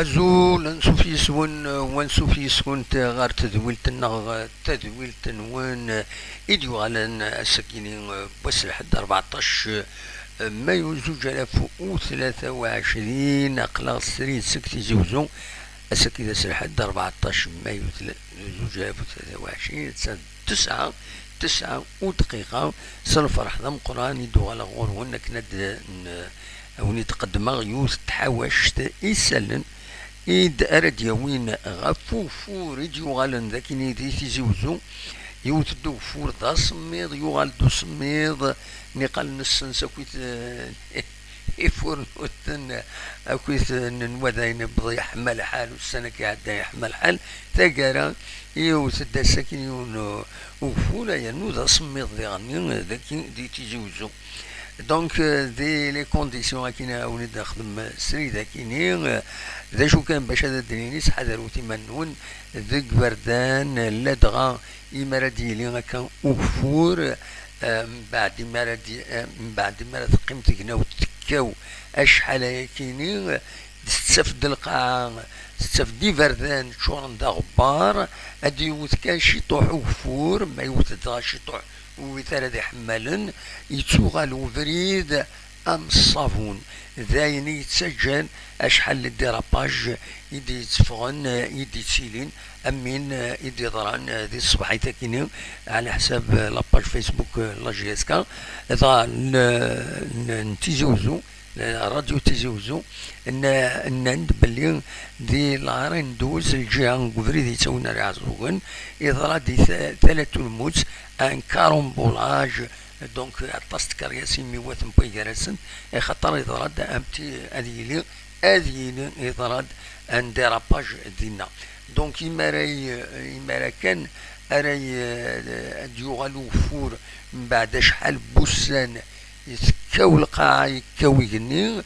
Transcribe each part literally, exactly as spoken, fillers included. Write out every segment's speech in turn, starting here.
Azul, ansuf yes-wen, wansuf yes-went ɣer tedwilt-nneɣ, tadwilt-nwen i d-yuɣalen ass-agi-nni n wass n lḥedd, rbeɛṭac mayu zuǧ alaf u tlata u ɛecrin. Aql-aɣ srid seg Tizi Uzzu, ass-agi d ass n lḥedd, rbeɛṭac mayu tla-, zuǧ alaf u tlata u ɛecrin, atta d tesɛa, tesɛa u dqiqa, s lferḥ d ameqqran i d-uɣaleɣ ɣur-wen akken ad d-, n-, ad wen-id-qeddmeɣ yiwet n tḥawact isallen i d-, ara d-yawin ɣef ugeffur i d-yuɣalen d akini di Tizi Uzzu. Yewwet-d ugeffur d asemmiḍ, yuɣal-d usemmiḍ, niqal nessens akkit, eh, ifurnuten, akkit n, n wadayen, iwweḍ yeḥma lḥal, ussan-agi iɛeddan yeḥma lḥal, taggara yewwet-d ass-agi yiwen, eh, ugeffur, yernu d asemmiḍ diɣenni, eh, dagi di Tizi Uzzu. Donc, euh, di les conditions akkin ara wen-id-axdem srid akkin, euh, d acu kan bac ad d-nini, sḥadarut iman-nwen deg iberdan, ladɣa imi ara d-yili akka ugeffur, euh, mbeɛd imi ara d-, euh, mbeɛd imi ara teqqim tegnawt tekkaw acḥal ayakini, euh, tettaf-d lqaɛa, tettaf-d iberdan ččuren d aɣebbar, ad d-yewwet kan ciṭuḥ ugeffur, ma yewwet-d dɣa ciṭuḥ ur yewwit ara d iḥemmalen, yettuɣal ubrid am ṣṣabun. D ayen i yettaǧǧan acḥal n dérapage i d-yetteffɣen, i d-yettilin, am win i d-yeḍran di tṣebḥit akkin-nni, ɛla ḥsab la page Facebook, la J S K, dɣa n, n, n Tizi Uzzu, Radio Tizi Uzzu, nna-, nnan-d belli di Lɛari n Dduz, lǧiha n ubrid yettawin ar Iɛeẓẓugen, yeḍra-d di ta-, Talat Ulmut un carambolage, donc aṭas n tkeryas imi waten n wway gar-asen, axaṭer yeḍra-d un petit, ad yili, ad yili yeḍra-d un dérapage dinna. Donc imi ara y-, imi ara kan ara y-, ad d-yuɣal ugeffur mbeɛd acḥal n wussan, tekkaw lqaɛa, yekkaw igenni,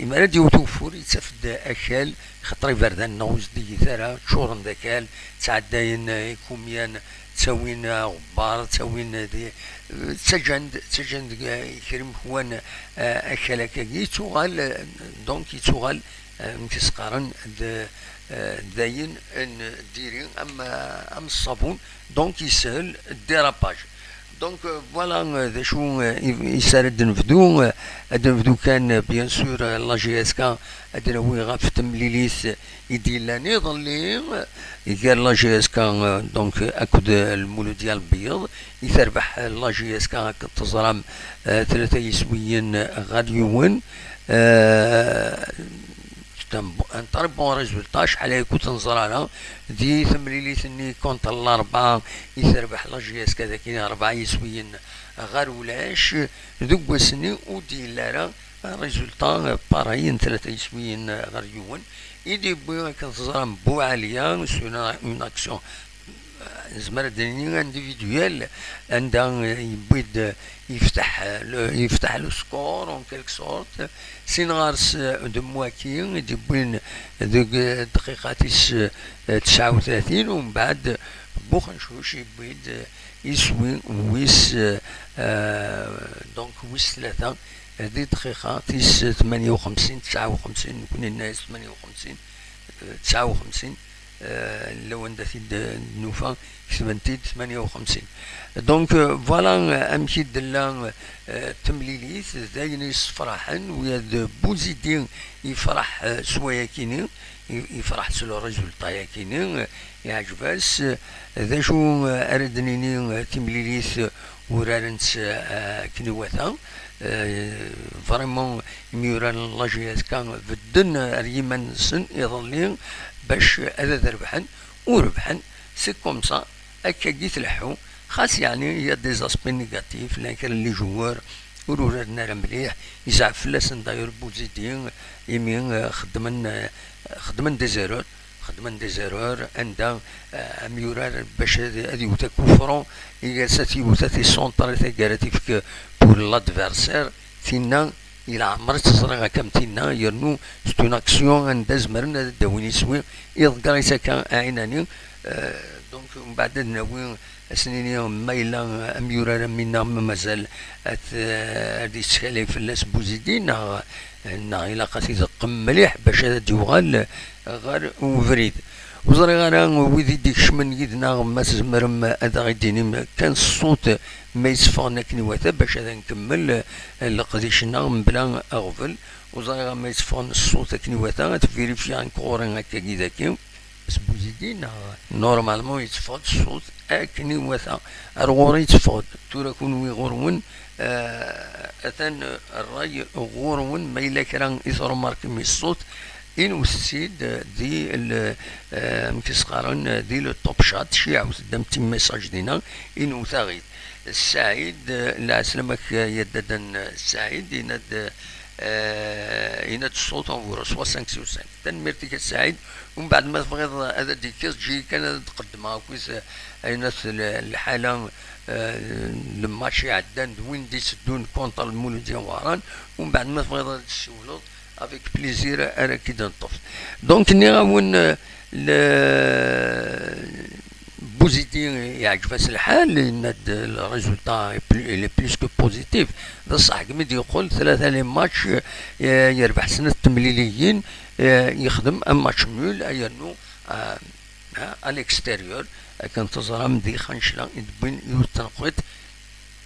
imi ara d-yewwet ugeffur, yettaf-d akal, xaṭer iberdan-nneɣ ur zdigit ara, ččuren d akal, ttɛeddayen, eh, ikumyan, ttawin, eh, aɣebbar, ttawin, eh, di, eh, ttaǧǧan-d, ttaǧǧan-d, eh, kra imekwan, eh, akal akkagi, yettuɣal, eh, donc yettuɣal, eh, amek i s-qqaren, d, eh, d ayen n diri am, am ṣṣabun, donc yeshel dérapage. Donc, euh, voilà, euh, d acu, euh, i, i s ara d-nebdu, euh, ad d-nebdu kan, euh, bien sûr, euh, la J S K, ad d-nawi ɣef temlilit i d-yellan iḍelli, euh, gar la J S K, euh, donc, euh, akked, euh, Lmuludya Lbeyyeḍ, i terbeḥ, euh, la J S K, akken teẓram, euh, tlata yiswiyen, euh, ɣer yiwen. Euh, c'est un bo-, un très bon résultat, acḥal ay ur t-neẓri ara di temlilit-nni contre l'Arbaɛa i terbeḥ la J S K dagi, rebɛa yiswiyen ɣer ulac. Deg wass-nni ur d-yelli ara résultat, euh, pareil, n tlata yiswiyen ɣer yiwen, i d-yewwi, akken teẓram, Buɛaliya sur une, une action, nezmer ad d-nini, individuel, anda yewwi-d, yefteḥ le, yefteḥ le score en quelque sorte. Sin ɣer-s, euh, d Mwaki i d-yewwin deg, euh, dqiqa tis, euh, tesɛa u tlatin, u mbeɛd Buxencuc yewwi-d, euh, iswi wis, euh, euh, donc wis tlata, euh, di dqiqa tis tmanya u xemsin, tesɛa u xemsin, nekni nenna-yas tmanya u xemsin, euh, tesɛa u xemsin, euh, lawan da t-id-nufa, ketben-t-id tmanya u xemsin. Donc, euh, voilà, euh, amek i d-tella, euh, temlilit, d ayen yessefraḥen, ula d Buzidi yefreḥ, euh, s wayakini, i-, yefreḥ s le résultat-yakini, euh, iɛǧeb-as. Euh, d acu, euh, ara d-nini, euh, timlilit, euh, uraren-tt, euh, akken iwata. Euh, vraiment, imyurar n la J S K bedden ar yiman-nsen iḍelli bac ad, ad rebḥen, u rebḥen, c'est comme ça, akkagi tleḥḥu. Xas yeɛni, il y a des aspects négatifs, llan kra n les joueurs ur uraren ara mliḥ, yezɛef fell-asen d'ailleurs Buzidi, imi, euh, xeddmen, euh, xeddmen des erreurs, qeddmen des erreurs, anda, eh, amyurar bac ad, ad yewwet akufru, iga-s ad t-yewwet, ad t-yessunṭer i taggara, ad t-yefk pour l'adversaire, tinna i leɛmer i tt-ẓriɣ akka am tinna, yernu c'est une action anda zemren ad d-awin iswi, iḍegger-itt akka ɛinani. Eh, donc, mbeɛd ad nawi, ad s-nini, ma yella amyurar am winna ma mazal ad, ad yettkali fell-as Buzidi, neɣ, neɣ ilaq ad t-ideqqem mliḥ bac ad d-yuɣal ɣer ubrid. Ur ẓriɣ ara wid i d-ikecmen yid-neɣ ma tzemrem ad aɣ-id-tinim kan ṣṣut ma yetteffɣen akken iwata bac ad nkemmel leqdic-nneɣ mebla aɣbel. Ur ẓriɣ ma yetteffɣen ṣṣut akken iwata, ad t-vérifier nekk ɣur-i akkagi daki. S Buzidi neɣ? Normalement yetteffeɣ-d ṣṣut akken iwata. Ar ɣur-i yetteffeɣ-d. Tura kunwi ɣur-wen, eh, atan ṛṛay ɣur-wen, ma yella kra i tṛumarkem i ṣṣut, inwet-tt-id di l-, eh, amek i s-qqaren, di le top chat, ciɛwet-d am ti message dinna, inwet-aɣ-id. Saɛid, eh, lɛeslama-k, eh, ya dada n Saɛid, yenna-d, eh, yenna-d ṣṣut en vous reçoit cinq sur cinq. Tanemmirt-ik a Saɛid. Umbeɛd ma tebɣiḍ ad d-tekkiḍ, ǧǧi kan ad d-qeddmeɣ akkit, eh, ayen at l-, lḥala, eh, n lmatch iɛeddan d win d-itteddun contre Lmuludya n Wehran. Umbeɛd ma tebɣiḍ ad d-tessiwleḍ, avec plaisir ara k-id-neṭṭef. Donc, nniɣ-awen, eh, le-, Buzidi yeɛǧeb-as lḥal, yenna-d le résultat est plus, il est plus que positif. D ṣṣeḥ, kem-id-yeqqel tlata les matchs, eh, yerbeḥ snat temliliyin, eh, yexdem un match nul, yernu, eh, à l'extérieur, akken teẓram di Xancla i d-wwin yiwet tenqiḍt,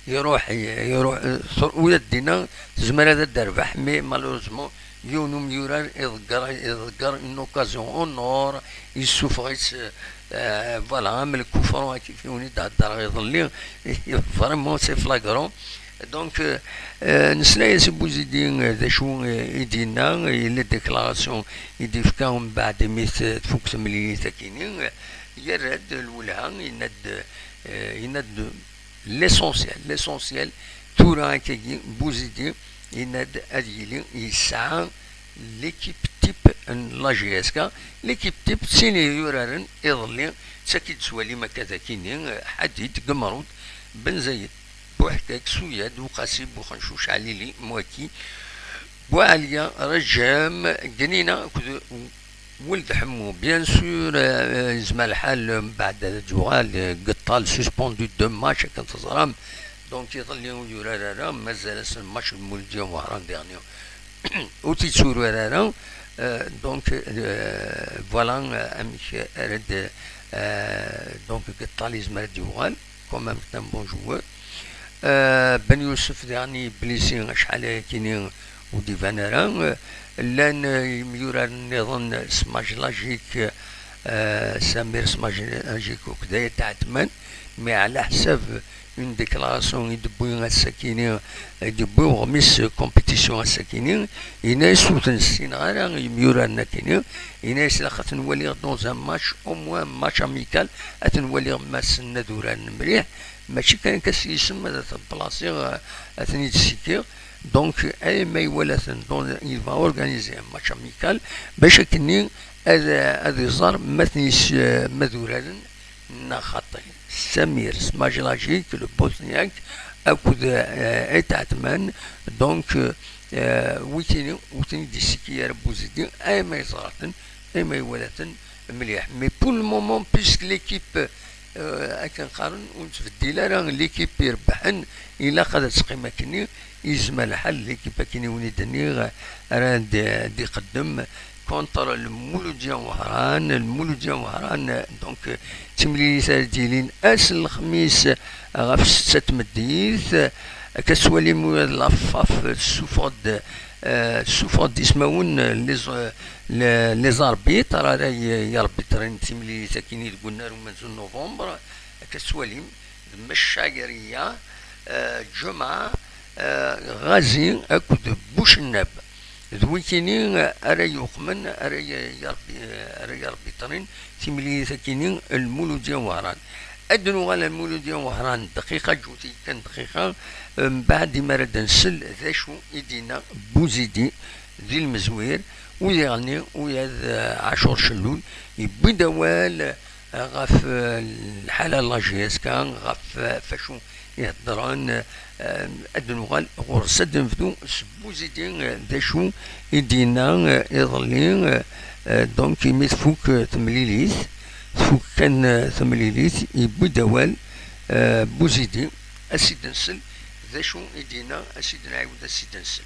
iruḥ, iruḥ, ula d dinna tezmer ad d-terbeḥ, mais malheureusement yiwen umyurar iḍegger, iḍegger une occasion en or, yessufeɣ-itt, euh, voilà, am lkufru akka i wen-id-heddreɣ iḍelli, vraiment c'est flagrant. Donc, euh, euh, nesla-yas i Buzidi, euh, d acu, euh, i d-yenna, euh, les déclarations i d-yefka umbeɛd imi t-, tfuk temlilit akini, euh, yerra-d lwelha, yenna-d, euh, yenna-d l'essentiel, l'essentiel, tura akkagi, Buzidi, yenna-d ad yili yesɛa l'équipe type n la J S K. L'équipe type d tin i yuraren iḍelli, d taki d-tettwalim akka d akini, Ḥadid, Gemrud, Ben Zayed, Buḥkak, Suyad, Uqasi, Buxencuc, Ɛlili, Mwaki, Buɛaliya, Rajem, Gnina akked Weld Ḥemmu. Bien sûr, euh, yezmer lḥal, euh, mbeɛd ad d-yuɣal, euh, Geṭṭal, suspendu deux matchs, akken teẓram. Donc, iḍelli ur yurar ara, mazal-as lmatch n Muludya Wehran, dernier. Ur t-yetturar ara. Euh, donc, euh, voilà, euh, amek ara d-, euh, donc, Geṭṭal yezmer ad d-yuɣal, quand même, c'est un bon joueur. Euh, Ben Youssef, dernier blessé, acḥal ayakini ur d-iban ara. Euh, llan, euh, imyuraren nniḍen, Smajilajic, euh, Samir Smajilajic akked Ayt Ɛetman, mais ɛla ḥsab une déclaration i d-wwi ass-akini, i d-wwi uɣmis compétition ass-akini, yenna-yas ur ten-ssineɣ ara imyuraren akini, yenna-yas ilaq ad ten-waliɣ dans un match, au moins un match amical, ad ten-waliɣ ma ssnen ad uraren mliḥ, mačči kan akka s yisem ad ten-plasiɣ, ad ten-id-ssikkiɣ. Donc, ay ma iwala-ten, donc, il va organiser un match amical, bac akkenni ad, ad iẓer ma ten-is-, ma d uraren neɣ xaṭi. Samir Smajilajic, le Bosniaque, akked, euh, Ayt Ɛetman, donc, euh, wikini ur ten-id-issikki ara Buzidi, ay ma yeẓra-ten, ay ma iwala-ten mliḥ. Mais pour le moment, puisque l'équipe, euh, akken qqaren, ur nettbeddil ara, l'équipe irebḥen, ilaq ad teqqim akkenni, yezmer lḥal l'équipe akken i wen-id-nniɣ ara d-, d-iqeddem contre Lmuludya Wehran. Lmuludya Wehran, donc, d timlilit ara d-yilin ass n lexmis ɣef ssetta n tmeddit. Akka tettwalim ula d la FAF tessufeɣ-d, euh, tessufeɣ-d ismawen, les, les, les arbitres ara y-, yarbitrin timlilit akkin i deg unnar umenzu n novembre. Akka tettwalim, d Mecagriya, euh, Ǧemɛa, euh, Ɣazi akked Bucennab. D wikini ara yuqmen, ara y-, yarbi-, ara yarbitrin timlilit akini n Lmuludya Wehran. Ad d-nuɣal ar Lmuludya Wehran dqiqa, ǧǧut-iyi kan dqiqa, mbeɛd imi ara d-nsel d acu i d-yenna Buzidi di lmezwir, Uyaɣ-nni, ula d, eh, Ɛacur Cellul, yewwi-d awal, eh, ɣef, eh, lḥala n la J S K, ɣef, eh, ɣef wacu i heddren, eh, ad nuɣal ɣur-s, ad nebdu s Buzidi, eh, d acu i d-yenna, eh, iḍelli, eh, eh, donc, imi tfuk, eh, temlilit, tfuk kan, eh, temlilit, yewwi-d awal, eh, Buzidi, ad s-id-nsel d acu i d-yenna, ad s-id-nɛiwed, ad s-id-nsel.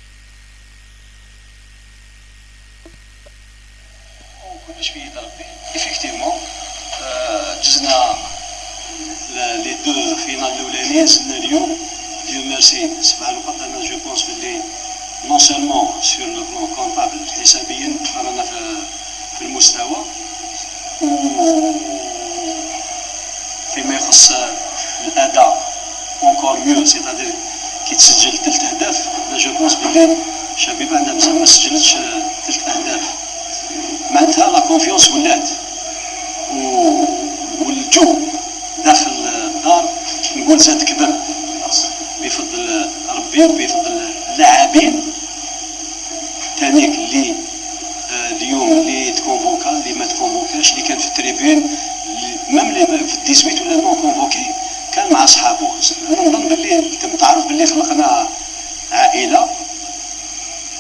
كلش بيد ربي. Effectivement, آه، جزنا ل-، les deux finales الأولانيين، زدنا اليوم. Dieu merci، سبع نقط. أنا je pense باللي non seulement sur le plan comptable، حسابيا رانا في، في المستوى، و فيما يخص الأداء encore mieux، c'est-à-dire كي تسجل ثلاث أهداف، أنا je pense باللي شبيبة عندها مزال ما سجلتش ثلاث أهداف. معناتها la confiance ولات، و-، والجو داخل الدار نقول زاد كبر بفضل ربي وبفضل اللاعبين. تانيك اللي، آه، اليوم اللي تكونفوكا، اللي ما تكونفوكاش، اللي كان في التريبيون، اللي même اللي في ال dix-huit ولا non convoqué كان مع صحابو. أنا نظن باللي تم تعرف باللي خلقنا عائلة.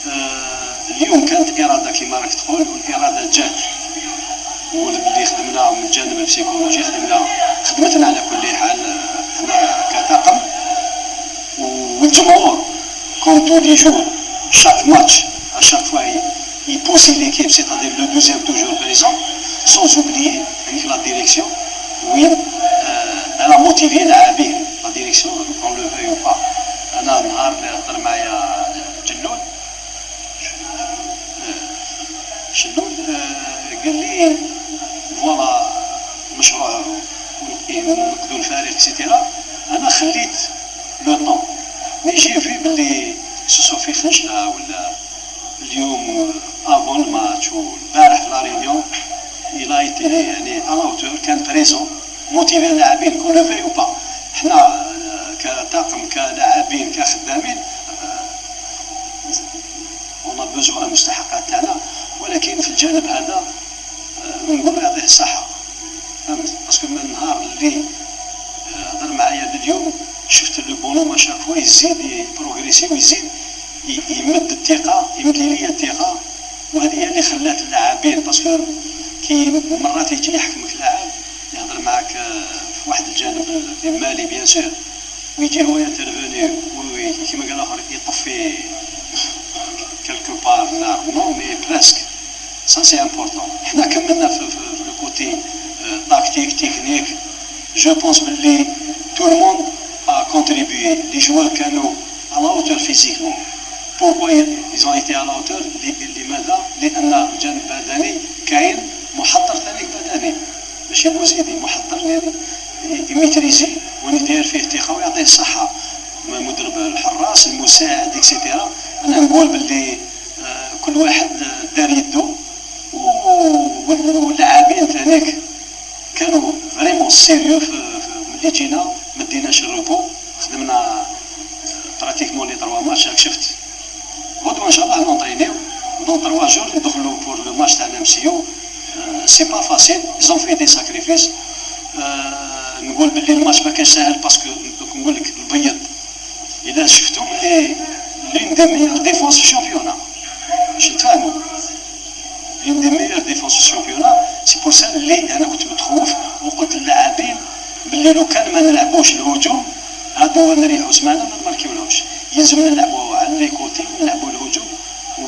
آه، اليوم كانت إرادة كما راك تقول، والإرادة جات، واللي خدمنا من الجانب البسيكولوجي، خدمنا، خدمتنا على كل حال، آه، حنا كطاقم. والجمهور، comme tous les jours، chaque match، à chaque fois, il, il pousse l'équipe, c'est-à-dire le douzième toujours présent, sans oublier, avec la direction, oui, euh, elle a motivé اللاعبين، la direction, qu'on le veuille ou pas. أنا نهار اللي هضر معايا جلول، شلول، آه، قال لي: voilà، مشروع نقدو الفريق، et cetera. أنا خليت le temps، mais j'ai vu باللي سوسو في خنجلة ولا اليوم avant le match والبارح في la réunion، il a été يعني à la hauteur، كان présent، motivé اللاعبين، qu'on le veuille ou pas. حنا، آه، كطاقم، كلاعبين، كخدامين، آه، on a besoin المستحقات تاعنا، ولكن في الجانب هذا، آه، نقول له يعطيه الصحة. فهمت؟ Parce que من النهار اللي، آه، هضر معايا لليوم، شفت le bonhomme à chaque fois يزيد يبروغريسي ويزيد ي-، يمد الثقة، يمد لي الثقة، وهذه هي اللي خلات اللاعبين، parce que كي مرات يجي يحكمك لاعب يهضر معاك، آه، في واحد الجانب المالي bien sûr، ويجي هو ينترفوني، وي-، كيما قال الآخر، يطفي quelque part النار. Non, mais presque. Ça, c'est important. حنا كملنا في، في، في le côté, euh, tactique, technique. Je pense باللي tout le monde a contribué. Les joueurs كانوا à la hauteur physiquement. Pourquoi ils ont été à la hauteur؟ ل-، لماذا؟ لأن الجانب البدني كاين، محضر ثاني بدني. ماشي بوزيدي، محضر لي يميتريزي، واني داير فيه ثقة ويعطيه الصحة. مدرب الحراس، المساعد، et cetera. أنا نقول باللي، آه، كل واحد، آه، دار يدو، و-، واللاعبين ثانيك كانوا vraiment sérieux في، في، ملي جينا ما ديناش الروبو، خدمنا pratiquement les trois matchs، راك شفت. غدوة إن شاء الله نونطرينيو. Dans trois jours ندخلوا pour le match تاع l'M C U. Euh, c'est pas facile. Ils ont fait des sacrifices. Euh, نقول باللي الماتش ما كانش ساهل parce que دوك نقول لك البيض. إذا شفتوا باللي l'une des meilleures défenses في championnat. باش نتفاهموا. L'une des meilleures défenses في championnat. C'est pour ça اللي أنا كنت متخوف وقلت للاعبين باللي لو كان ما نلعبوش الهجوم، هادو نريحوا سمانة ما نماركيولهمش. يلزم نلعبوا على les côtés ونلعبوا الهجوم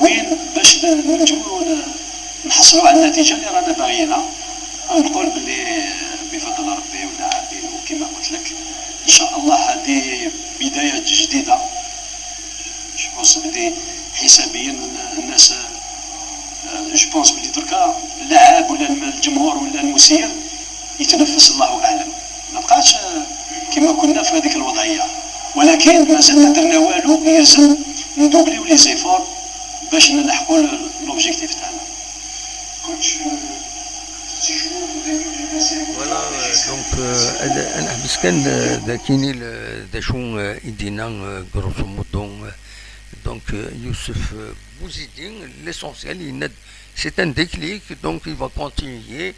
وين باش ن-، نجمعوا ن-، نحصلوا على النتيجة اللي رانا باغيينها. ونقول باللي بفضل ربي واللاعبين وكما قلت لك، إن شاء الله هذه بداية جديدة. Je pense باللي حسابيا الناس، آه، je pense باللي دركا اللاعب ولا الم-، الجمهور ولا المسير يتنفس، الله أعلم. ما بقاش، آه، كما كنا في هذيك الوضعية، ولكن مازلنا درنا والو، يلزم ندوبليو les efforts باش نلحقوا ل-، l'objectif تاعنا. Voilà, euh, donc, euh, ad, ad neḥbes kan, euh, d akini, euh, d acu, euh, i d-yenna, euh, grosso modo, euh, Donc, euh, Youssef, euh, Bouzidi, l'essentiel, il a, c'est un déclic, donc il va continuer.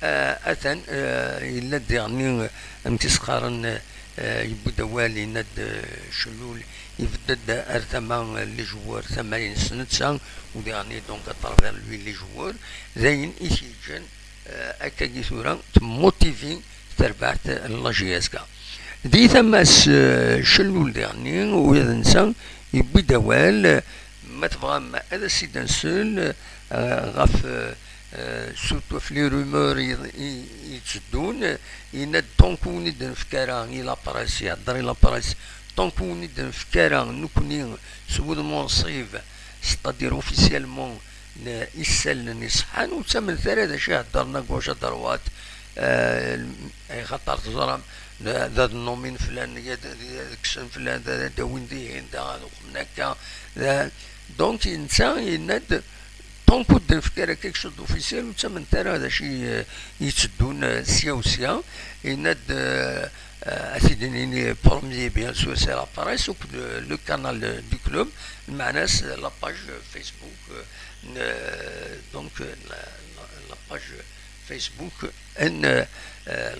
Euh, atan, euh, il a dernier, euh, un petit sqaren, euh, il a de Chelloul, il a de Artama, euh, les joueurs, Tamarin Snetsa, ou dernier, donc à travers lui, les joueurs. Zayn, ici, jeune, euh, akka i tura, tmotivi terbaɛt n la J S K. Di tama-s, eh, Cellul diɣenni, ula d netta yewwi-d awal, eh, ma tebɣam ad as-id-nsel, eh, ɣef, eh, eh, surtout ɣef les rumeurs i, i, i yetteddun, eh, yenna-d tant que ur d-nefk ara i la presse, ihedder i la presse, tant que ur d-nefk ara nekkni s wudem unṣib, c'est-à-dire officiellement, n isallen iṣeḥḥan, ur ttamnet ara d acu iheddren à gauche à droite, eh, axaṭer teẓram d, d ad nnumin flan, d, d, d kksen flan, d, d ad d-awin dihin, d ad uxmen akka. D, donc, netta yenna-d, tant que ur d-nefk ara quelque chose d'officiel, ur ttamnet ara d acu i, eh, yetteddun, eh, sya u sya. Yenna-d, eh, eh, ad t-id-nini premier, bien sûr, c'est la presse, ou le, le canal, eh, du club, lmeɛna-s, eh, la page, eh, Facebook, eh, n, eh, donc, eh, la, la, la page Facebook n, eh,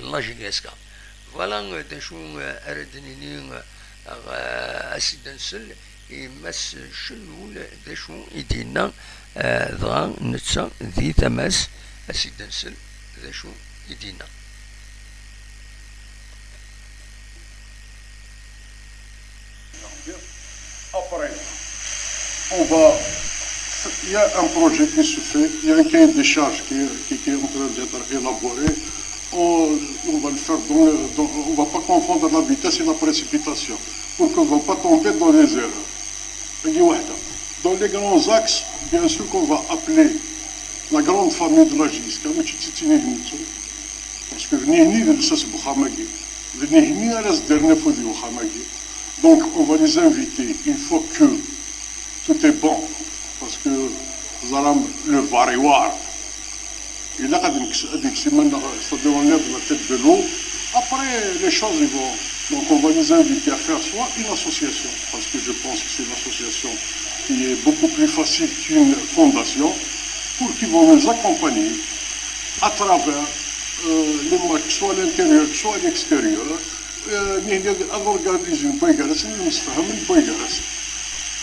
la J S K. Voilà, eh, d acu, eh, ara d-nini, eh, ɣ-, eh, ad s-id-nsel i Mass Cellul, d acu i d-yenna, eh, dɣa netta di tama-s, ad s-id-nsel d acu i d-yenna. Après, on va, il y a un projet qui se fait, il y a un cahier des charges qui, qui, qui est en train d'être élaboré. On, on va le faire dans, dans, on va pas confondre la vitesse et la précipitation pour qu'on ne va pas tomber dans les erreurs. Dans les grands axes, bien sûr qu'on va appeler la grande famille de la J S K, mais tu t'y parce que venir ni de l'S S Bukhamagué, venir ni à la dernière fois du Bukhamagué. Donc, on va les inviter une fois que tout est bon, parce que nous allons le variwar. Et là, c'est-à-dire, on lève la tête de l'eau. Après, les choses, ils vont. Donc, on va les inviter à faire soit une association, parce que je pense que c'est une association qui est beaucoup plus facile qu'une fondation, pour qu'ils vont nous accompagner à travers, euh, les matchs, soit à l'intérieur, soit à l'extérieur. Euh, نحن نورغانيزيو بويغاراس، نستفهم من بويغاراس.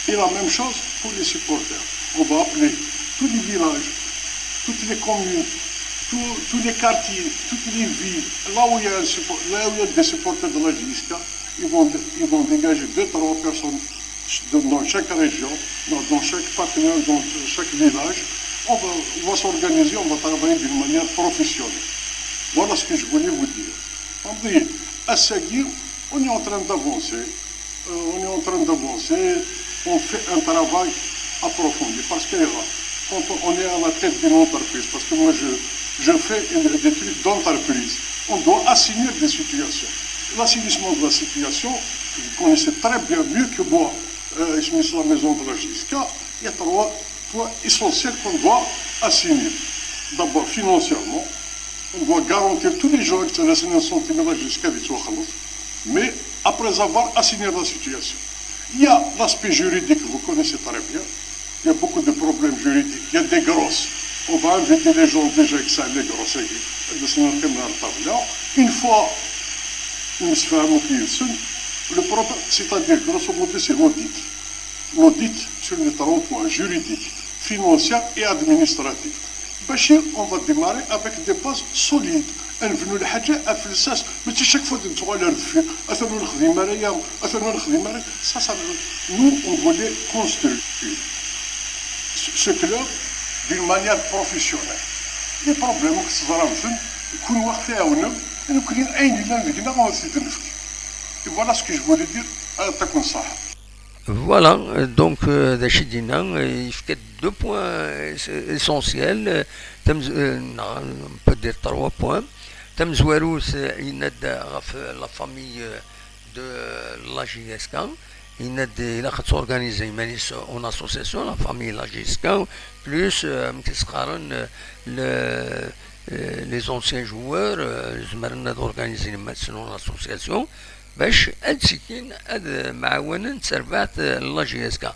Et la même chose pour les supporters. On va appeler tous les villages, toutes les communes, tous, tous les quartiers, toutes les villes, là où il y a un support-, là où il y a des supporters de la J S K, ils vont, ils vont dégager deux, trois personnes de, dans chaque région, dans, dans chaque partenaire, dans chaque village. On va, on va s'organiser, on va travailler d'une manière professionnelle. Voilà ce que je voulais vous dire. On dit, à Sagui, on est en train d'avancer. Euh, on est en train d'avancer. On fait un travail approfondi. Parce que quand on est à la tête d'une entreprise, parce que moi, je, je fais une, des trucs d'entreprise, on doit assainir des situations. L'assainissement de la situation, vous connaissez très bien, mieux que moi, euh, ici, sur la maison de la J S K, il y a trois points essentiels qu'on doit assainir. D'abord, financièrement, on doit garantir tous les gens que c'est un centime de la J S K qui soit, mais après avoir assaini la situation. Il y a l'aspect juridique, vous connaissez très bien. Il y a beaucoup de problèmes juridiques. Il y a des grosses. On va inviter les gens déjà que ça, les grosses. Une fois, nous sommes au P S N, le problème, c'est-à-dire, grosso modo, c'est l'audit. L'audit sur les trois points, juridique, financier et administratif. باش on va démarrer avec des bases solides. نبنوا الحاجة في الأساس، ماشي chaque fois ندخلوا على الدفير، أثنوا الخدمة رايا، أثنوا الخدمة رايا. Ça, ça, nous, on voulait construire ce, ce club d'une manière professionnelle. Les problèmes que ça va كون واقف يعاونهم، نكون أين إلا نلقينا غادي نفك. Et voilà ce que je voulais dire. يعطيكم الصحة. Voilà, euh, donc, euh, d acu i d-yenna, euh, yefka-d deux points, euh, essentiels, euh, tamez-, euh, neɣ, on peut dire trois points. Tamezwarut, euh, yenna-d ɣef la famille, euh, de la J S K, yenna-d ilaq ad torganiser iman-is en association, la famille la J S K, plus, euh, amek i s-qqaren, euh, le, euh, les anciens joueurs, euh, zemren ad organiser iman-nsen en association. bac ad ttekkin ad mɛawanen d terbaɛt n la J S K.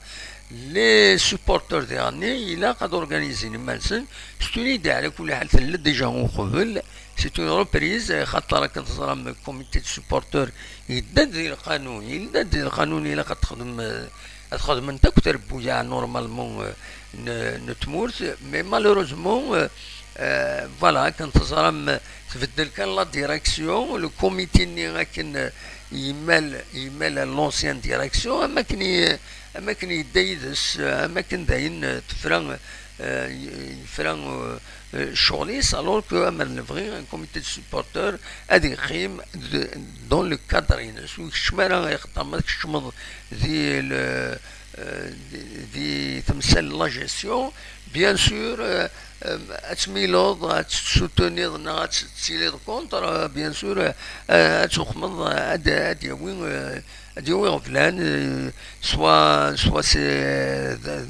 Les supporteurs diɣenni ilaq ad organizin iman-nsen. C'est une idée, ɛla kulli ḥal tella déjà uqbel. C'est une reprise, xaṭer akken teẓram comité de supporteurs yedda-d di lqanun, yedda-d di lqanun, ilaq ad texdem, ad xedment akk trebbuyaɛ normalement, euh, n, n tmurt, mais malheureusement, euh, euh, voilà, akken teẓram, tbeddel kan la direction, le comité-nni akken, euh, yemmal, yemmal l'ancienne direction, am akken i, am akken yedda yid-s, euh, am akken dayen, euh, tefra, euh, y-, yefra, euh, euh, ccɣel-is, alors que amer lebɣi un comité de supporteurs ad yeqqim de, dans le cadre-ines, ur keččem ara ixeṭṭer ma tkeččmeḍ di le, euh, di, di temsal la gestion, bien sûr, euh, euh, ad tmileḍ, ad tessutuniḍ neɣ ad tettiliḍ contre, euh, bien sûr, euh, ad tuxmeḍ, ad, ad yawi, euh, ad yawi ɣeblan, euh, soit, soit c'est, euh,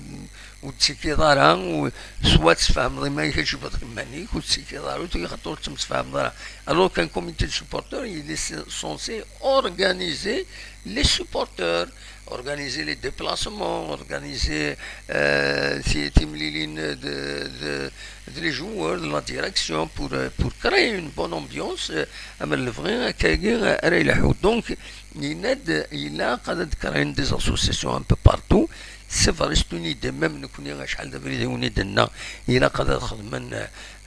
ur d-tekkiḍ ara, u-, s wa tfehmeḍ iman-ik ad tjebdeḍ iman-ik, ur d-tekkiḍ ara, ur t-, ur temsefhameḍ ara. Alors qu'un comité de supporters, il est censé organiser les supporters, organiser les déplacements, organiser, euh, ti-, timlilin de, de, de les joueurs, de la direction, pour, euh, pour créer une bonne ambiance, euh, amer lebɣi, akkagi, euh, ara yelḥu. Donc, yenna-d, ilaq ad créer des associations un peu partout. C'est vrai, c'est une idée, même nekkni acḥal d abrid i wen-id-nenna, ilaq ad xedmen,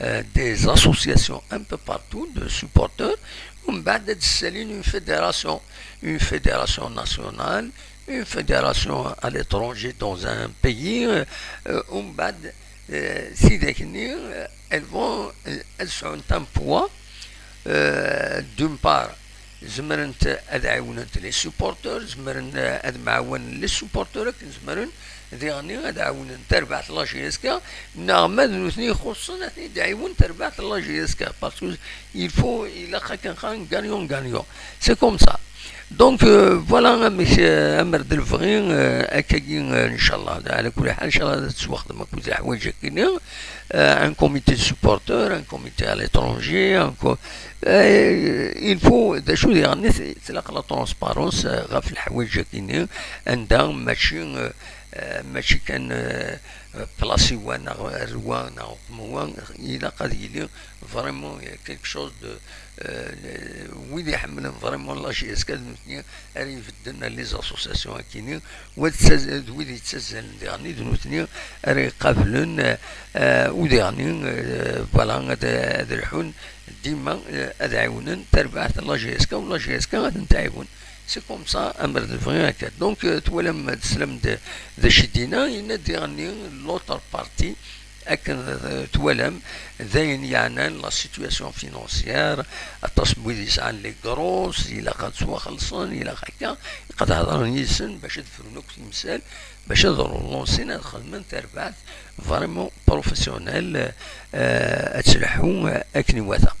euh, des associations un peu partout de supporters, ومن بعد ad ssalin une fédération, une fédération nationale, une fédération à l'étranger dans un pays, euh, euh, ومن بعد, euh, si d-, euh, elles vont, euh, elles ont un poids, euh, d'une part, zemrent ad ɛiwnent les supporters, zemren ad mɛawanen les supporters akken zemren diɣenni ad ɛiwnen tarbaɛt n la J S K, neɣ ma d nutni ixuṣṣen ad ten-id-ɛiwen tarbaɛt n la J S K, parce que il faut, ilaq akken xan gagnant gagnant. C'est comme ça. Donc, euh, voilà amek, euh, amer d lebɣi, euh, akkagi, euh, ncallah, ɛla kulli ḥal, ncallah ad tettwaxdem akked leḥwayeǧ-agi-nni, euh, un comité de supporters, un comité à l'étranger, un co-, euh, il faut, d acu diɣenni, tlaq la transparence, euh, ɣef leḥwayeǧ-agi-nni, anda mačči, euh, euh, mačči kan, euh, place i wa neɣ ar wa neɣ uqem wa, ilaq ad yili vraiment, euh, quelque chose de, euh, wid iḥemmlen vraiment la J S K d nutni ara ibedden les associations akini, wa d taz-, d wid yettazzalen diɣenni d nutni ara iqablen, euh, u diɣenni, euh, voilà, ad, ad lḥun dima, euh, ad ɛiwnen tarbaɛt n la J S K, u la J S K ad ten-tɛiwen. C'est comme ça, amer d lebɣi akka. Donc, euh, twalam, teslam d, d acu i d-yenna, yenna-d diɣenni l'autre partie, akken, euh, twalam, d ayen yeɛnan la situation financière, aṭas n wid yesɛan les grosses, ilaq ad ttwaxellṣen, ilaq akka, ilaq ad hedren yid-sen bac ad frun akk timsal, bac ad relansin, ad xedmen tarbaɛt vraiment professionnelle, euh, ad tleḥḥu, euh, akken iwata.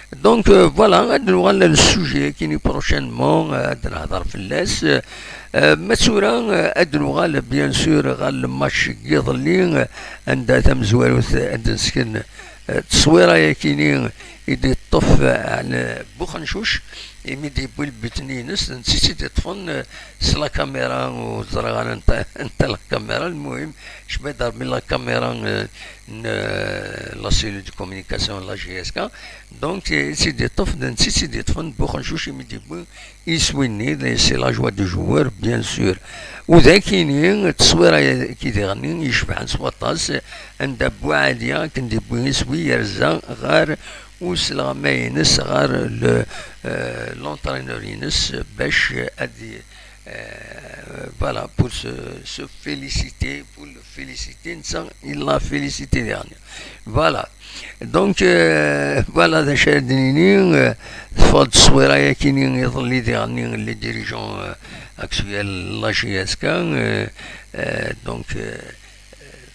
Donc, euh, voilà, ad nuɣal ar le sujet-agi-nni prochainement, euh, ad nehder fell-as. Euh, ma tura, euh, ad nuɣal, bien sûr, ɣer le match n yiḍelli, euh, anda tamezwarut, euh, ad d-nesken, euh, tteswira-agi-nni i d-yeṭṭef, euh, ɛni Buxencuc, imi d-yewwi lbutni-ines, d netta i tt-id-yeṭṭfen, euh, s la caméra, ur ẓriɣ ara anta, anta la caméra, lmuhim, cbi-d Rebbi la caméra, euh, n, euh, la cellule de communication n la J S K. Donc, euh, i tt-id-yeṭṭef, d netta i tt-id-yeṭṭfen Buxencuc imi d-yewwi iswi-nni, c'est la joie du joueur, bien sûr. U d akini, tteswira-agi diɣenni icebḥen s waṭas, anda Buɛali akken d-yewwi iswi yerza ɣer uselɣmay-ines, ɣer le, euh, l'entraîneur-ines, bac ad y-, euh, voilà, pour se, se féliciter, pour le féliciter, netta i la féliciter diɣenni. Voilà. Donc, euh, voilà d acu ara d-nini, euh, teffeɣ-d tteswira-agi-nni iḍelli diɣenni, les dirigeants, euh, actuels n la J S K, euh, euh, donc, euh,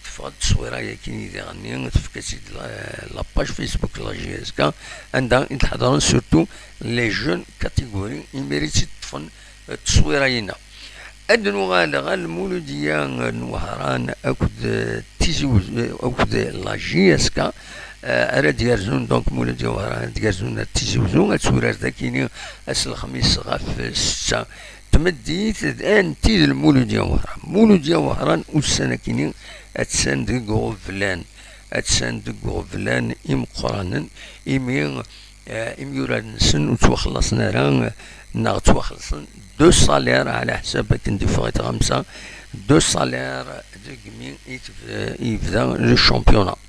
teffeɣ-d tteswira-agi-nni diɣenni, tefka-tt-id la, la page Facebook n la J S K, anda i d-ḥedṛen surtout les jeunes catégories, imir i tt-id-ṭṭfen, euh, tteswira-inna. Ad nuɣal ɣer Lmuludiya n Wehran akked, euh, Tizi Wez-, euh, akked la J S K, Eh, ara d-yerzun, donc, Mulud Yawehran, ara d-yerzun ar Tizi Uzzu, ad turar dagini ass n lexmis ɣef ssetta n tmeddit, d anti d Lmulud Yawehran. Mulud Yawehran ussan-akini attan deg uɣeblan, attan deg uɣeblan imeqqranen, imi, eh, imyurar-nsen ur ttwaxellaṣen ara, neɣ ttwaxellṣen deux salaires, ɛla ḥsab akken d-iffeɣ i tɣamsa, deux salaires deg mi i teb-, i yebda le championnat.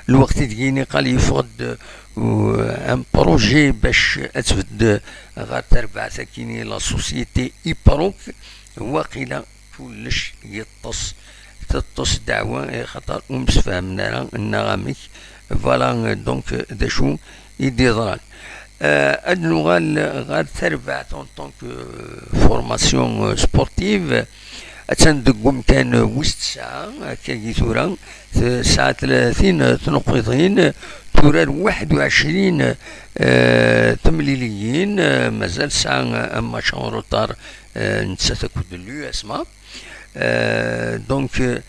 Lweqt i deg-i niqal yeffeɣ-d, uh, un projet bac ad tbedd ɣer terbaɛt akini la société Iprok, waqila kullec yeṭṭes, teṭṭes ddeɛwa, eh, xaṭer ur msefhamen ara, neɣ amek. Voilà, euh, donc, euh, d acu i d-yeḍran. Euh, ad nuɣal ɣer terbaɛt en tant que, euh, formation, euh, sportive. Attan deg umkan, euh, wis tesɛa, akkagi tura, tesɛa tlatin, euh, tnuqqiḍin, turar waḥed u ɛecrin, euh, temliliyin, euh, mazal tesɛa, euh, un match en retard, euh, nettat akked l'U S M A. Euh, donc, euh,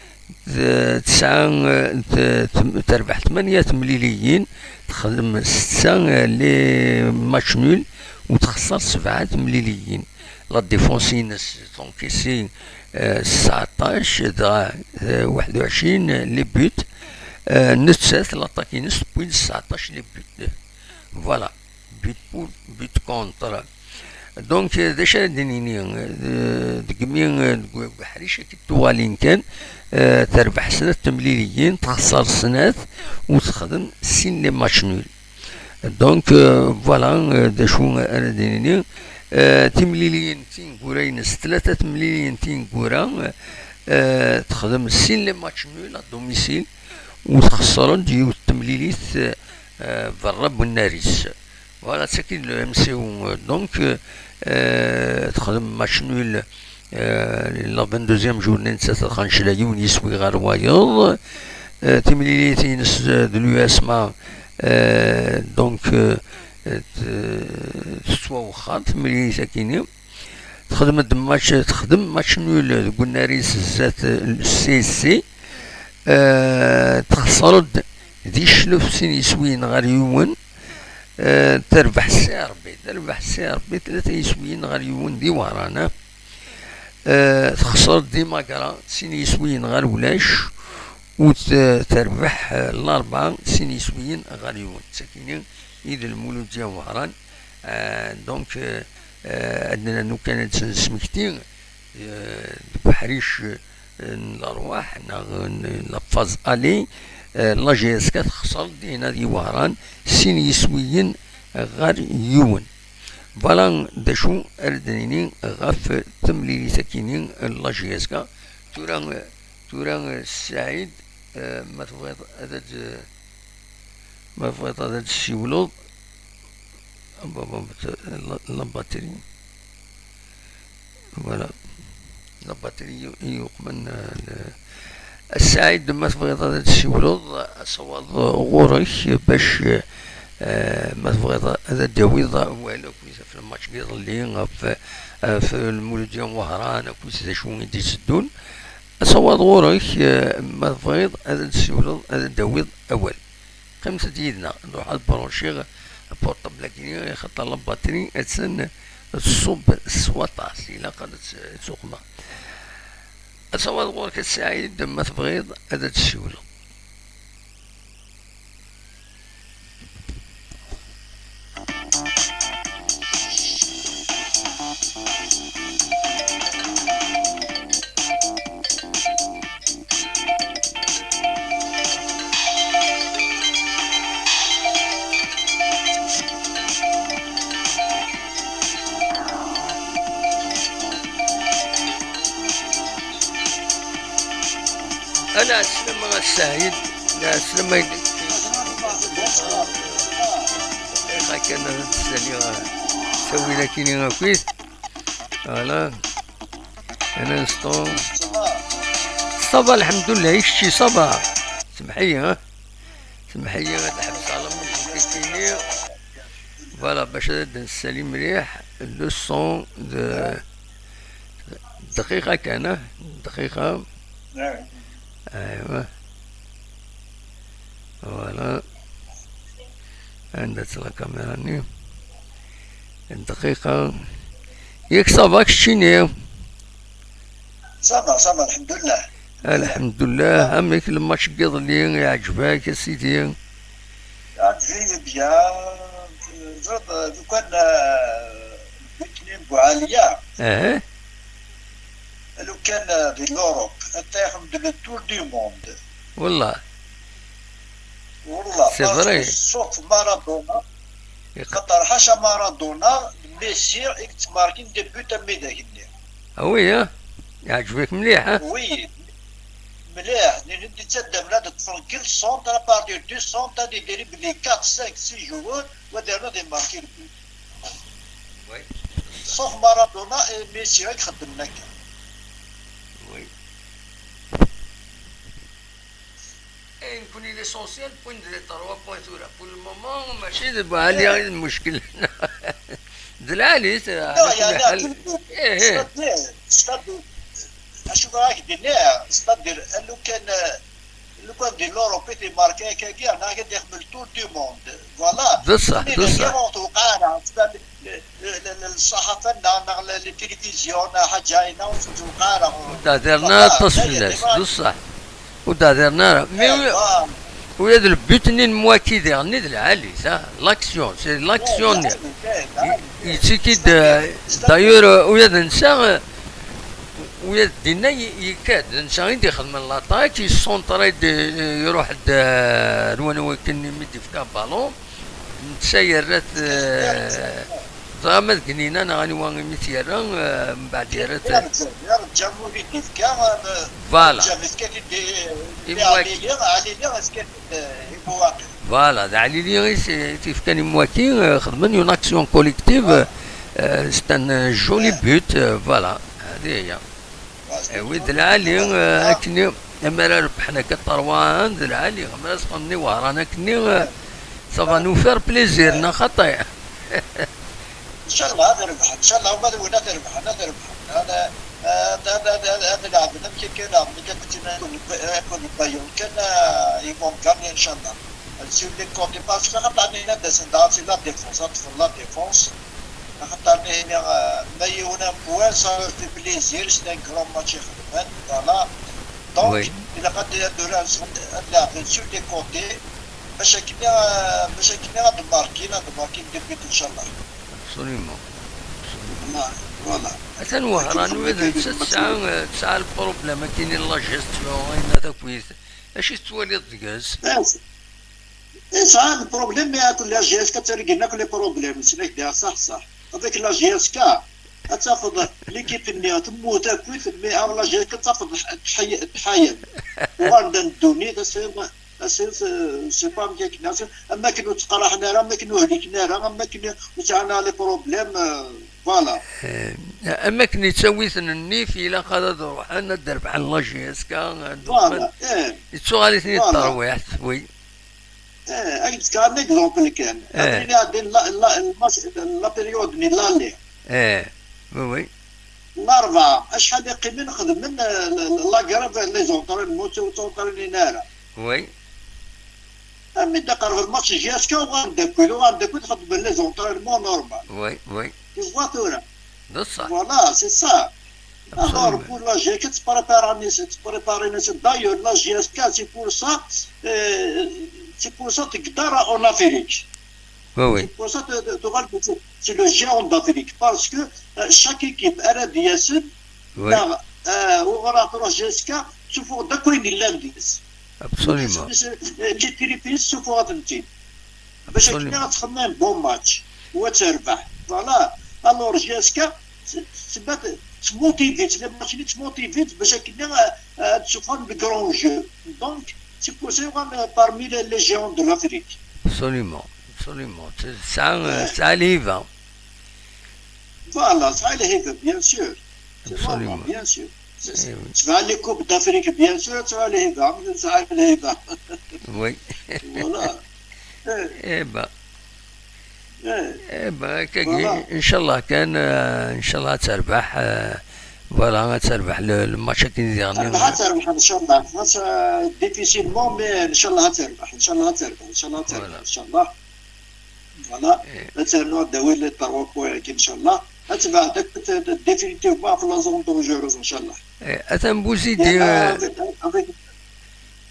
tesɛa, euh, t-, t-, terbeḥ tmanya temliliyin, texdem setta, euh, les matchs nuls, u txeṣṣer sebɛa temliliyin. La défense-ines, donc, ici, euh, tseɛṭac, dɣa, euh, waḥed u ɛecrin les buts. Euh, nettat, l'attaque-ines, tewwi-d tseɛṭac les buts. Voilà. But pour, but contre. Donc, euh, d acu ara d-nini, euh, deg mi, euh, deg uḥric akked tuɣalin kan, euh, terbeḥ snat temliliyin, texṣer snat, u texdem sin les matchs nuls. Donc, euh, voilà, euh, d acu ara d-nini. Euh, timliliyin tineggura-ines, tlata temliliyin tineggura, euh, texdem sin les matchs nuls à domicile, u texṣer-d yiwet temlilit, euh, berra n unnar-is. Voilà, d tagi le M C O, euh, donc, euh, euh, texdem match nul, euh, la vingt-deuxième journée, nettat ad txenc la yiwen yiswi ɣer wayeḍ. Euh, timlilit-ines, euh, d l'U S M A, euh, donc, euh, euh, t-, tettwawexxer temlilit-akini. Texdem-d match, texdem match nul deg unnar-is zdat, euh, C S C. Euh, texṣer-d di cclef sin yiswiyen ɣer yiwen. Euh, terbeḥ C R B, terbeḥ C R B tlata yiswiyen ɣer yiwen di Wehran, ah. Euh, texṣer di Magra sin yiswiyen ɣer ulac, u t-, terbeḥ, euh, Larebɛa sin yiswiyen ɣer yiwen. D takini i d Lmuludya Wehran. Euh, donc, euh, euh, ad nernu kan ad d-nesmekti, euh, deg uḥric, euh, n lerwaḥ, neɣ n la phase aller, euh, la J S K texṣer dinna di Wehran sin yiswiyen ɣer yiwen. Voilà d acu ara d-nini ɣef temlilit-akini n la J S K. Tura, tura, Saɛid, euh, ma tebɣiḍ ad d-, ma tebɣiḍ ad d-tessiwleḍ, ah, bah, bah, bah, la, la batterie. Voilà. La batterie i yuqmen, euh, le, a Saɛid, ma tebɣiḍ ad d-tessiwleḍ, asawaḍ ɣur-k bac, euh, ma tebɣiḍ ad d-tawiḍ awal akkit ɣef lmatch n yiḍelli, ɣef, ɣef Lmuludya n Wehran, akkit d acu i d-iteddun. Asawaḍ ɣur-k, euh, ma tebɣiḍ ad d-tessiwleḍ, ad d-tawiḍ awal. Qqimet-d yid-neɣ, nruḥ ad branchiɣ portable-agi, axaṭer la batterie attan tṣubb s waṭas, ilaq ad tt-, tt-uqmeɣ. Asawaḍ ɣur-k a Saɛid, ma tebɣiḍ ad d-tessiwleḍ. Ala, ɛeslama a Saɛid, ɛeslama-inek. Iqa kan ad ssaliɣ tawil-akini akkit. Voilà. Un instant. Ça va, lḥemdullah, i kečči, ça va? Semmeḥ-iyi, ha? Semmeḥ-iyi, ad ḥebseɣ la musique-agi. Voilà, bac ad d-nessali mliḥ le son de, dqiqa kan, ha? Dqiqa. Aywa. Voilà. Anda-tt la caméra-nni? Dqiqa. Yak ça va keččini? Ça va, ça va, lḥemdullah. Lḥemdullah. Amek lmatch n yiḍelli? Iɛǧeb-ak a sidi? Iɛǧeb-iyi bien. Ẓriḍ, lukan, euh, le but-nni n Buɛaliya, eh, lukan, euh, di l'Europe, ata ixdem le tour du monde. Wallah. Wallah, c'est vrai. Sauf Maradona. Xaṭer ḥaca Maradona, Messi i yettmarkin des buts am widak-nni. Ah oui, hein? Yeɛǧeb-ak mliḥ, hein? Oui, mliḥ. Nitni ttaddamen ad ṭṭfen kil centre, à partir du centre, ad idribli quatre, cinq, six joueurs, wa ad yernu ad imarki le but. Oui. Sauf Maradona et Messi i ixeddmen akka. Oui. Eh, nekkni l'essentiel, point de trois points tura. Pour le moment, mačči d Buɛaliya i d lmuckel. D lɛali, c'est, non, ala kulli ḥal. Eh, eh. C'est-à-dire, c'est-à-dire, acu ara ak-d-iniɣ, c'est-à-dire, lukan, lukan di l'Europe i t-imarka akkagi, neɣ ad ixdem le tour du monde. Voilà. D ṣṣeḥ, d ṣṣeḥ. Ur tewqeɛ ara, c'est-à-dire, le, le, le, le, ṣṣaḥafa-nneɣ, neɣ le, le télévision, neɣ ḥaǧa-ina, ur tewqeɛ ara. Ur d-ɛdiren ara aṭas fell-as, d ṣṣeḥ. Ur d-ɛdiren ara. Mais ula d le but-nni n Mwaki diɣen-nni d lɛali, ça, l'action, c'est l'action-nni. Yettiki-d, euh, d'ailleurs, euh, ula d netta, euh, ula d dinna y-, yekka-d, d netta i d-ixedmen l'attaque, yessentre-d, euh, iruḥ-d, euh, ar wanwa akken mi d-ifka ballon. Netta yerra-t, eh, ẓriɣ ma d Gnina neɣ anwa imi t-yerra, eh, mbeɛd yerra-t. Yerǧa, yerǧa ur d-ifka, eh, voilà. Yerǧa ifka-t-id i, i Imwaki. Ɛlili, Ɛlili ifka-t-id, eh, i Buwaqi. Voilà, d Ɛlili i s-, i t-ifkan Imwaki, eh, xedmen une action collective, eh, c'est un joli but, eh, voilà. Hadi hiya. Eh, wi d lɛali, eh, akkenni, amar ara rebḥen akka trois un, d lɛali, amar ara sxedmen i Wehran akkenni, eh, ça va nous faire plaisir, neɣ xaṭi? Ncallah ad rebḥen, ncallah uma d win ad rebḥen, ad rebḥen. Ad, ad, ad, ad, ad leɛben am kika leɛben, akka kutin akk, akk Bayern kan, eh, ils vont gagner, ncallah. Sur les côtés, parce que xaṭer nnan-d-asen dɣa c'est la défense, ad ṭṭfen la défense. Axaṭer nihni, euh, ma yiwen un point, ça leur fait plaisir, c'est un grand match i xedmen, voilà. Donc, oui, ilaq ad, ad, ad leɛben sur les côtés, bac akken, euh, bac akken ad markin, ad markin des buts, ncallah. Absolument. Absolument. Voilà. Atan Wehran, wi d netta tesɛa, tesɛa le problème, akkin la gestion, ayen takkwit. Acu tettwaliḍ deg-s? Yesɛa le problème, mais akk la J S K ttargin akk les problèmes, ttnakdiɣ, saḥ, saḥ. Avec la J S K, ad tafeḍ l'équipe-nni temmut akkit, mais ar la J S K ad tafeḍ tḥay-, tḥayen. Uɣalen-d ddunit, ass-a, ass-a, c'est pas amek akken, ass-a, am akken ur ttqaraḥen ara, am akken ur hliken ara, am akken ur sɛan ara les problèmes, euh, voilà. Eh, am akken yettawi-ten nnif, ilaq ad, ad ruḥen, ad d-rebḥen la J S K, ad voilà, eh. Yettuɣal-iten-id, voilà, terwiḥt, oui. Eh, ad k-d-fkeɣ un exemple kan. Eh. Akken iɛeddan la, la, la, la période n l'année. Eh, oui, oui. Larebɛa, acḥal i qqimen xedmen, eh, la, la grève, les entraînements, ur ttɛennin ara. Oui. Armi d-iqerreb lmatch J S K, uɣalen d akkit, uɣalen d akkit, xedmen les entraînements normal. Oui, oui. Tu vois tura. D ṣṣeḥ. Voilà, c'est ça. Alors, absolument, pour la J S K, ttpréparen-asen, ttpréparen-asen. D'ailleurs, la J S K, c'est pour ça, euh, c'est pour ça tqedder en Afrique. Oui, oui. C'est pour ça que, que, que c'est le géant d'Afrique. Parce que, euh, chaque équipe, elle a des, oui, neɣ, euh, uɣur ara truḥ J S K, ttsufuɣ-d akk ayen yellan deg-s. Absolument. Les tripes, ttsufuɣ-atent-id. Bac akken ad txedmeḍ un bon match, u ad terbeḥ. Voilà. Alors, J S K, sebba tmotivi-tt, les matchs-nni tmotivi-tt, bac akken ad, ad d-suffɣen le grand jeu. Donc, c'est pour ça, euh, parmi les, les géants de l'Afrique. Absolument, absolument. Tesɛa, tesɛa lhiba. Voilà, tesɛa lhiba, bien sûr. C'est normal, absolument, bien sûr. Eh oui. Tesɛa les coupes d'Afrique, bien sûr, tesɛa lhiba, tesɛa lhiba. Oui. Voilà. Eh. Eh ben. Eh. Eh ben, akkagi, voilà, ncallah kan, eh, ncallah ad terbeḥ, eh, voilà, ad terbeḥ le, le match akken diɣen. Terbeḥ, ad terbeḥ, ncallah. Difficilement, mais ncallah ad terbeḥ, ncallah ad terbeḥ, ncallah ad terbeḥ, voilà, ncallah. Voilà. Ad ternu ad d-tawi les trois points-agi, ncallah. Ad tebɛed akk définitivement ɣef la zone dangereuse, ncallah. Atan Bouzidi.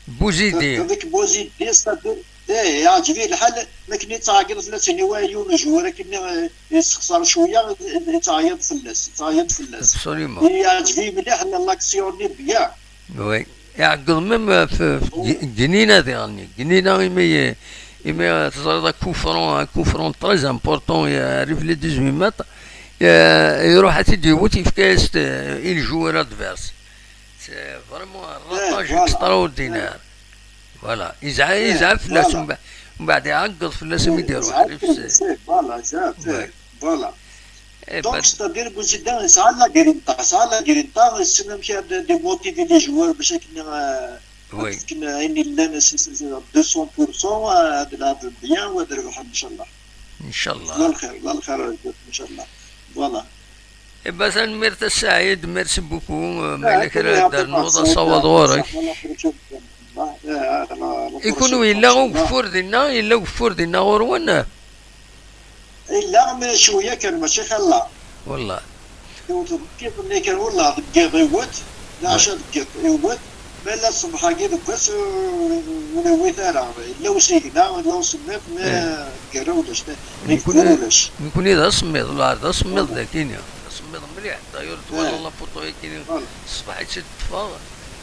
Bouzidi. Avec Bouzidi, c'est-à-dire, eh, yeɛǧeb-iyi lḥal, mi akken yettɛeggiḍ fell-as, iniwa yiwen ujwar akken, eh, yessexṣer cwiya, yettɛeggiḍ fell-as, yettɛeggiḍ fell-as. Absolument. Yeɛǧeb-iyi mliḥ l'action-nni, bien. Oui. Iɛeggeḍ même ɣef, ɣef G-, Gnina diɣen. Gnina imi, imi teẓriḍ un coup franc, un coup franc très important, arrive les dix-huit mètres, eh, iruḥ ad t-id-iwet, yefka-as-t, eh, i le joueur adverse. C'est vraiment un ratage extraordinaire. Voilà. Yezɛef, yezɛef fell-as, mbeɛd iɛeggeḍ fell-as imi d-iruḥ. Voilà, yezɛef. Voilà. Donc, c'est-à-dire, Bouzidi yesɛa la grinta, yesɛa la grinta, yessen amek ad d-imotivi les joueurs bac akken, euh, ad fken ayen yellan s, s, s deux cents pour cent, euh, ad lɛeben bien, u ad rebḥen, ncallah. Ncallah. La lxir, la lxir, ncallah. Voilà. Eh ben, tanemmirt a Saɛid, merci beaucoup. Ma yella kra ad d-ternuḍ, asawaḍ ɣur-k. I kunwi, yella ugeffur dinna, yella ugeffur dinna ɣur-wen? Yella, mais cwiya kan, mačči xalla. Wallah. Iwet deg yiḍ-nni kan, wallah, deg yiḍ iwet, leɛca deg yiḍ iwet, ma yella ṣṣbeḥ-agi deg wass, ur, ur iwit ara. Yella usigna, yella usemmiḍ, mais deg yiḍ ulac. Nekkni d asemmiḍ, lɛar d asemmiḍ dagini. D asemmiḍ mliḥ. D'ailleurs, twalaḍ la photo-yagi, ṣṣbeḥ i tt-id-ṭṭfeɣ,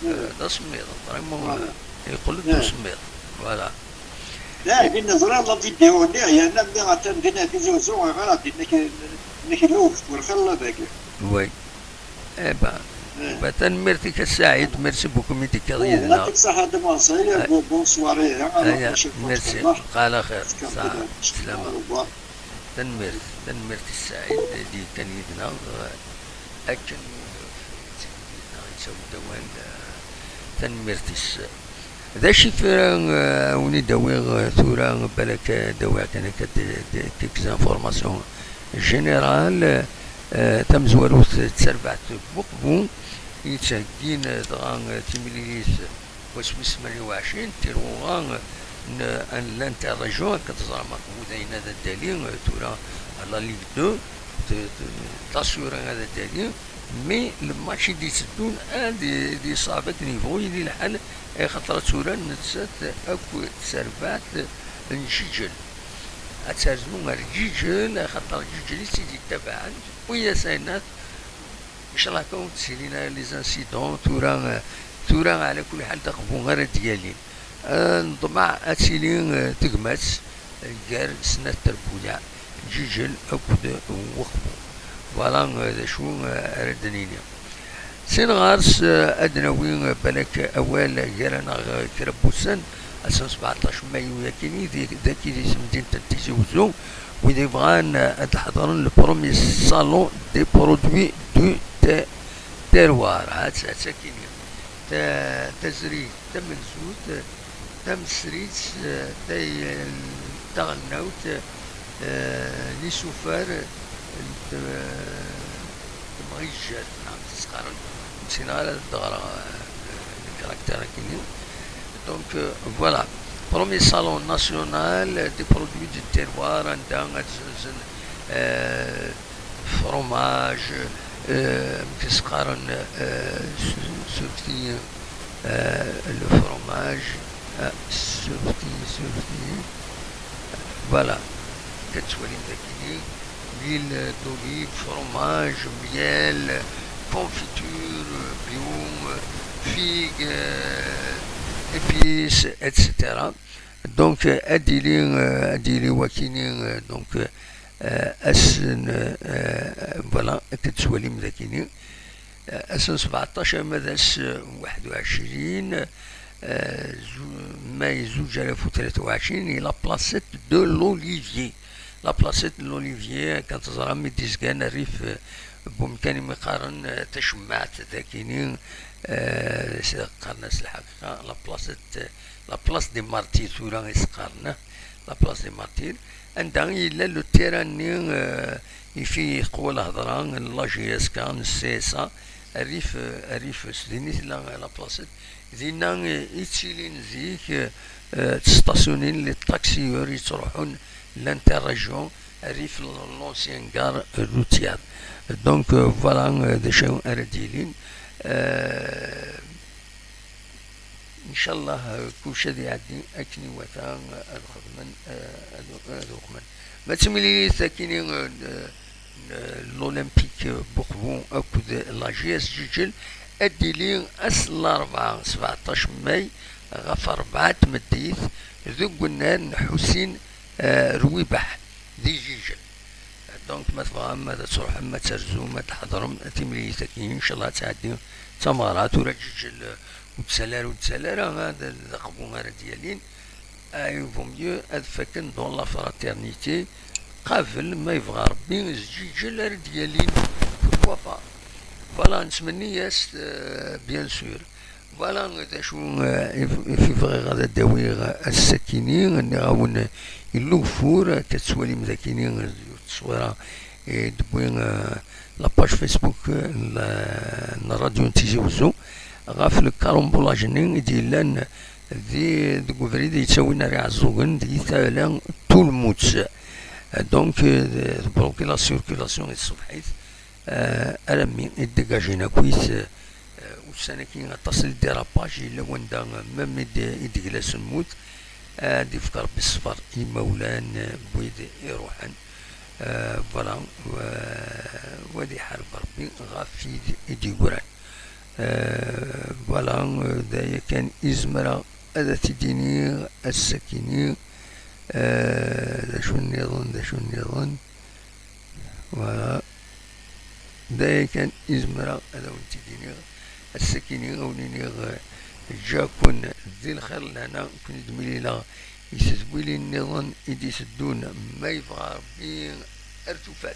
eh, d asemmiḍ. Vraiment, eh, yeqqel-d d usemmiḍ. Voilà. Ih, din neẓra la vidéo-nni, yerna mmi atan din Tizi Uzzu, ɣer din nekk, nekk luf, ur xalla dagi. Oui. Eh ben, eh ben, tanemmirt-ik a Saɛid, merci beaucoup mi d-tekkiḍ yid-neɣ. Yɛṭik ṣṣeḥḥa a Dda Meɛṣi, bonsoir, merci. Ala xir, slama. Tanemmirt, tanemmirt i Saɛid i d-yekkan yid-neɣ, eh, akken, eh, yedda yettawi-d awal, eh, tanemmirt-is. D acu i tura, eh, a wen-id-awiɣ, eh, tura, balak, eh, ad d-awiɣ kan akka d, d, quelques informations générales, eh, tamezwarut d terbaɛt n Weqbu, yettheggin, eh, dɣa, eh, timlilit wass wis tmanya u ɛecrin, tirɣuɣa n, n l'interrégion, akken teẓram, akk Udayen ad d-tali, eh, tura, la Ligue deux, d, d, d Assurin ad d-tali, mais le match i d-itteddun ad, ad yeṣɛeb akken yebɣu yili lḥal, axaṭer ad turar nettat akked terbaɛt n Ǧiǧel. Ad terzu ar Ǧiǧel, axaṭer Ǧiǧel i tt-id-yettabaɛen, tewwi-yas ayen Ncallah kan ur d-ttilin ara les incidents, tura, tura ɛla kulli ḥal d aqbu ara d-yalin. Eh, neḍmeɛ ad tili, eh, tegmat, eh, gar snat terbuyaɛ, Ǧiǧel akked Weqbu. Voilà, eh, d acu, eh, ara d-nini. Sin ɣer-s, eh, ad d-nawi, eh, balak awal gar-aneɣ, eh, kra n wussan, ass n sbeɛṭac mayu yakini, di, dagi di temdint n Tizi Wezzu, wid yebɣan, eh, ad d-ḥeḍren le premier salon des produits du te-, terroir. Hat-, hattakini. Ta-, tazrigt tamenzut, tamesrit, eh, tay-, taɣelnawt, eh, n yisufar n t-, temɣijjat, neɣ s-qqaren, ur ssineɣ ara ad d-ɣreɣ, eh, le caractère akini. Donc, euh, voilà. Premier salon national des produits du terroir, anda ad zzenzen, euh, fromage, euh, amek i s-qqaren, euh, s-, sufti, euh, le fromage, euh, sufti, sufti. Voilà. Ad tettwalim dagi l'huile d'olive, fromage, miel, confiture, bio, figue, euh, épices, et cetera. Donc, euh, ad d-yili, euh, ad d-yili wakini, euh, donc, euh, ass n, euh, voilà, ad tettwalim dagini. Ass n sbeɛṭac arma d ass, eh, waḥed u ɛecrin, eh, zu-, mai zuǧ alaf u tlata u ɛecrin, i la placette de l'Olivier. La placette de l'Olivier, kan teẓram, i d-izgan rrif, eh, n wemkan imi qqaren, eh, tacemmaɛt dagini, eh, s-, qqaren-as lḥaqiqa, la placette, la place des martyrs tura i s-qqaren, eh, la place des martyrs. Anda i yella le terrain-nni, eh, ifi teqwa lhedra n la J S K, n C S A, rrif, eh, rrif s din i tella la placette. Dinna, eh, i ttilin zik, eh, eh, ttestasyunin les taxieurs yettruḥun l'interrégion, rrif l'ancienne gare routière. Donc, euh, voilà, euh, d acu ara d-yilin. Euh, Ncallah, euh, kullec ad iɛeddi akken iwata, euh, ad xedmen, euh, ad, ad uqmen. Ma d timlilit akkin, euh, n, n l'Olympique, euh, Buqbu akked la J S Ǧiǧel, ad d-tili ass n larebɛa, sebɛeṭṭac mai, ɣef rebɛa n tmeddit, deg unnar n Ḥusin, euh, Rwibeḥ, di Ǧiǧel. Donc, ma tebɣam ad truḥem, ad terzum, ad tḥeḍrem timlilit-agi, ncallah ad tɛeddi d tameɣra. Tura Ǧiǧel, euh, ur d-tali ara, ur d-tali ara, ah, d, d aqbu ara d-yalin. Ah, il vaut mieux ad fakken dans la fraternité, qabel, ma yebɣa Rebbi, d Ǧiǧel ara d-yalin, pourquoi pas. Voilà, nettmenni-as, euh, bien sûr. Voilà, d acu, euh, i, i bɣiɣ ad d-awiɣ ass-akini, nniɣ-awen, yella ugeffur, akka tettwalim dakini, euh, tteswira, i d-tewwi, euh, la page Facebook, euh, n la, n Radio n Tizi Wezzu, ɣef le carambolage-nni i d-yellan di, deg ubrid yettawin ar Iɛeẓẓugen, di tala n Tulmut. Euh, donc, euh, tbloki la circulation i tṣebḥit, euh, armi i d-dégagin akkit, euh, ussan-agi aṭas n dérapage, yella wanda, euh, même i d-, i d-yegla s lmut, euh, ad d-ifk Rebbi ṣṣber i imawlan, euh, n wid iruḥen. Euh, voilà, euh, wa ad iḥareb Rebbi ɣef wid i d-yeggran. Euh, voilà, euh, d aya kan i zemreɣ ad t-id-iniɣ ass-akini. Euh, d acu nniḍen, d acu nniḍen. Voilà. D aya kan i zemreɣ ad awen-t-id-iniɣ. Ass-akini, ad wen-iniɣ, eh, ǧǧa-ken di lxir, lehna, ken-id-mlileɣ i tedwilin nniḍen i d-iteddun, ma yebɣa Rebbi, ar tufat.